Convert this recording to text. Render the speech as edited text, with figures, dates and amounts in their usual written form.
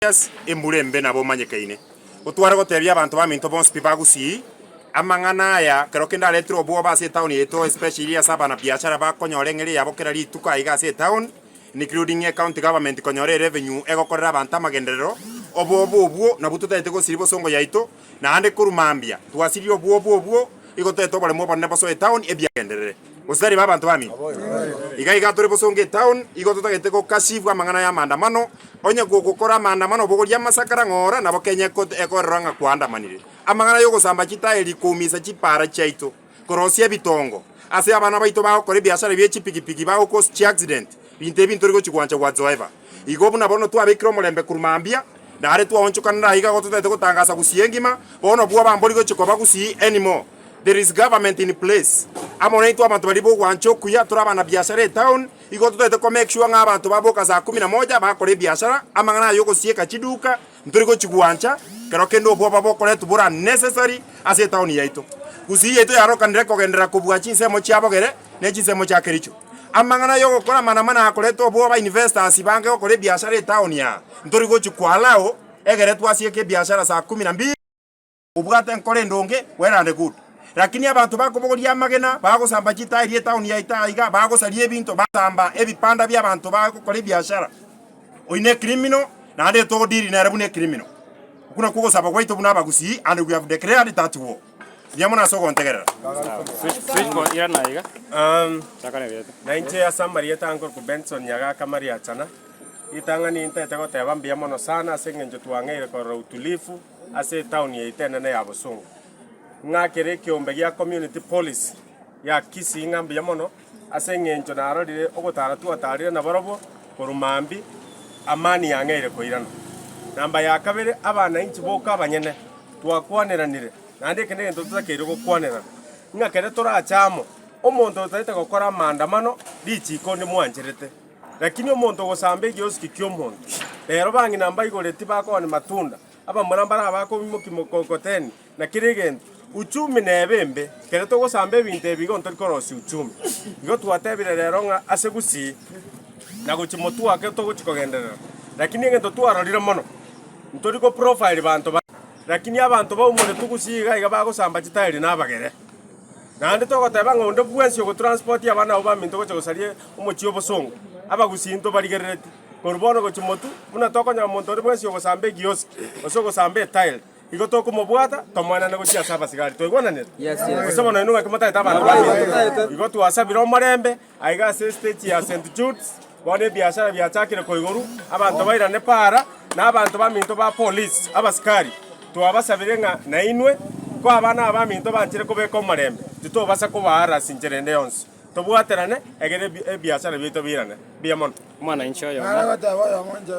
Ase embura embe nabo omanyekaine. Gotware gotebia abanto baminto bonsi pi ba Gusii, amang'ana aya kero kende aretire obwoba ase etown yaito especially ase abanabiashara bakonyora eng'eria yabo kera rituko aiga ase etown including ecounty government konyora erevenue egokorera abanto amagenderero, obwoba obwo nabwo totagete gosiria bosongo yaito Naende korwa mambia twasirie obwoba obwo, igo toete oboremu obonene bosoe etown ebiagenderere. Gose tari ibe abanto bamino? Iga iga tore bosongo etown, igo totagete gokasibwa amang'ana y'amaandamano, onye gogokora amaandamano obogorie amasakara ng'ora nabo Kenya ekorora ng'a kwaandamanire. Amang'ana y'ogosamba chitaeri koumisa chipaara chiaito, korosia ebitongo, ase abana baito bagokora ebiasara bie chipigipigi bagocause chiaccident, binto ebi ntori gochi gwancha whatsoever. Igo buna bono twabekire omorembe korwa mambia, nare twaonchokanire aiga igo totagete gotangasa Gusii engima, bono bwoba mbori gochia koba Gusii anymore. There is government in place. Amo naintwe abanto baria bogwancha okuya tore abanabiashara etown, igo totagete ko make sure ng'a abanto baboka saa kumi na moja bakora ebiashara, amang'ana aya ogosieka chiduka, Ntori gochigwancha kero kende obwoba bokoretwa bore unnecessary ase etaoni yaito. Gusii yaito yarokanire kogenderera kobua chinsemo chia bogere ne chinsemo chia Kericho. Amang'ana yogokora manamana akoreta obwoba investors bange gokora ebiashara etaoni aa ntori gochi ko allow egere twasieke ebiashara saa kumi na mbili. Obwate enkoro endonge, well and good. Lakini abanto bakobogoria amagena, bagosamba chitairi etown yaito aiga, bagosaria ebinto, basamba ebipanda bi'abanto bagokora ebiashara, oyio ne criminal, naende togo deal nere buna ecriminal. Okwo nakwo ogosaba gwaito buna abagusii and we have declared that war. Mbuya mono ase ogontegerera. Na inche ase amarieta ankorokwa Benson Nyagaka Mariachana, ritang'ani ntaete goteba mbuya mono sana ase eng'encho twang'eire korora utulivu ase etaoni yaito enene ya Bosongo, ng'a kera ekeombe gia community police ya Kisii ng'a mbuya mono ase eng'encho narorire ogotara twatarire nabarobwo korwa mambia amani yang'eire koirana. Namba ya kabere abanainchi boka abanyene twakwaneranire naende eke negento totakeire gokwanerana, ng'a kere torache amo, omonto otaete gokora amaandamano richiko ndimwancherete. Lakini omonto ogosamba egiosiki ki'omonto, rero bang'ina mbaigoreti bakooni matunda, abamura mbare abakoimokia mokokoteni, na kera egento. Uchumi nebe embe, kere togosamba ebinto ebi igo ntori korosia uchumi. Igo twatebire rero ng'a ase gusii, na gochia motwe ake togochia kogenderera. Lakini egento twarorire mono, ntori go profile banto ba lakini abanto baumoretwe gusii iga iga bagosamba chitairi na abagere. Naende togoteba ng'a onde bwensi ogotransport abana abwo baminto gocha gosaria omochie obosongo, abagusii ntobarigerereti. Korwa bono gochia motwe, buna tokonyora monto onde bwensi ogosamba egiosiki, gose ogosamba etairi, igo tokomobwata, tomoenane gochia ase abasigari. Twaigwananire? Gose bono inwe ng'aki motagete abanto baminto? Igo twasabire omorembe, Aiga ase estage ya St. Jude's, bono ebiashara biachakire koigorwa, abanto bairane para, na abanto baminto ba police, abasikari, twabasabire ng'a nainwe, ko abana aba baminto banchire kobeka omorembe, titobasa kobaarasi inchera ende yonsi. Tobwaterane, egere ebiashara biaito biirane. Mbuya mono. Omwananchi oyomo.